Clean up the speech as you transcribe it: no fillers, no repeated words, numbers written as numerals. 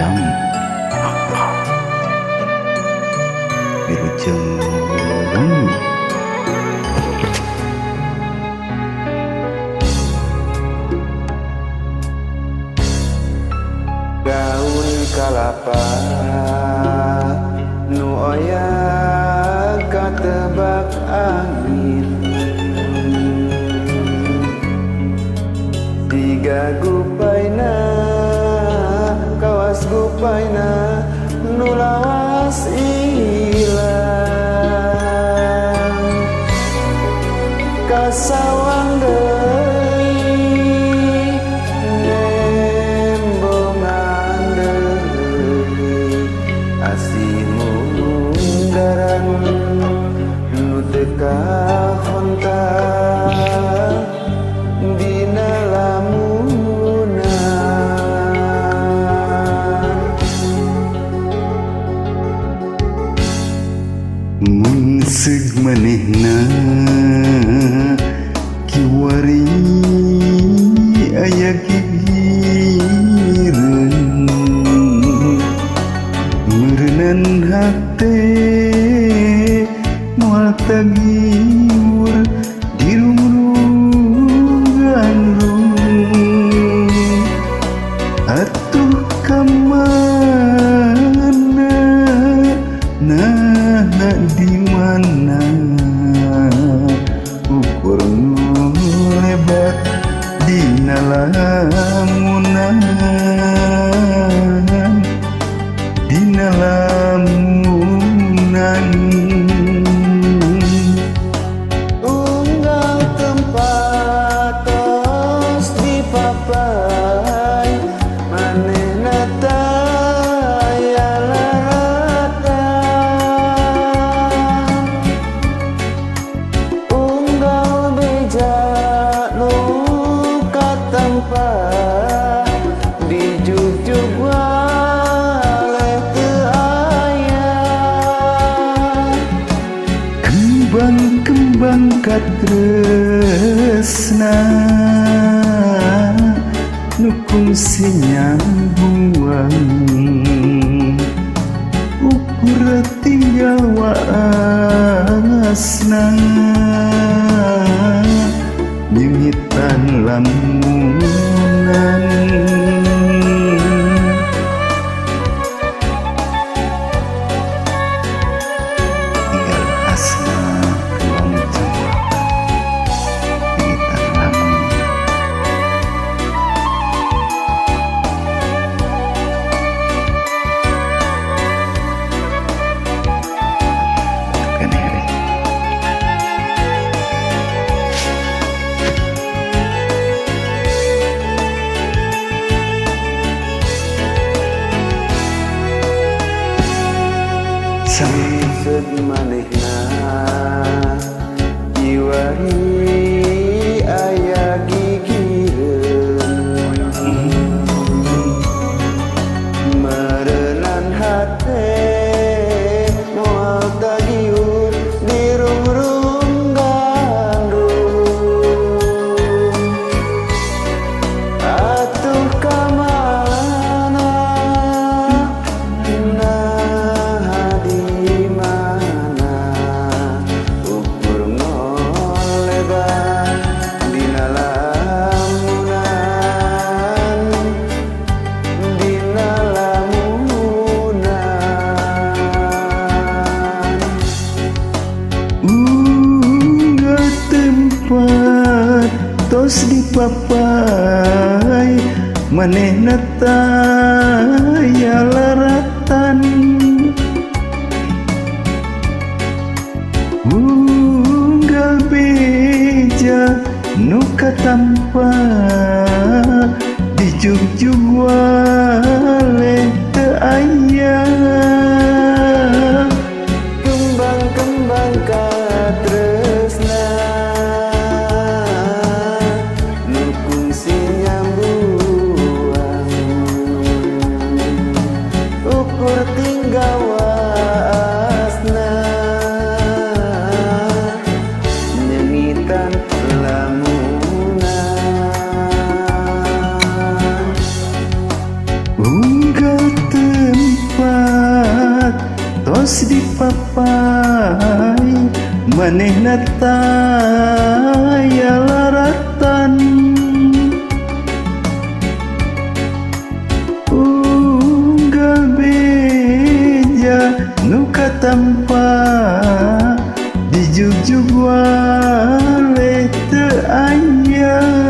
Cempaka. Wilujeng wengi. Daun kalapa nu oyak katebak angin, tiga gupaina kawas gupaina nu lawas ilang, kasawang deui nembongan deui asih munggaran nu teu kahonta dina lamunan. Mun seug manehna kiwari aya gigireun, meureunan hate moal tagiur dirungrung-rung. Atuh ka mana, nah di mana ukur lebat dina lamunan, dina lamunan. Unggal tempat tos dipapai manehna taya laratan, unggal beja nu katempa dijugjug waleh teu aya. Kembang-kembang katresna nu kungsi nyambuang, ukur tinggal waasna nyengitan lamunan. Tinggal asna kembang cempaka nyengitan lamunan. Kenere. Seug manehna kiwari aya gigireun, meureunan hate moal tagiur dirungrung gandrung. Atuh ka mana, nah di mana ukur ngolebat dina lamunan, dina lamunan. Unggal tempat tos dipapai manehna taya laratan, unggal beja nu katampa dijugjug waleh teu aya. Kembang-kembang katresna nu kungsi nyambuang, ukur tinggal waasna nyengitan lamunan. Unggal Tos dipapai manehna taya laratan. Unggal beja nu katampa dijugjug wale teu aya.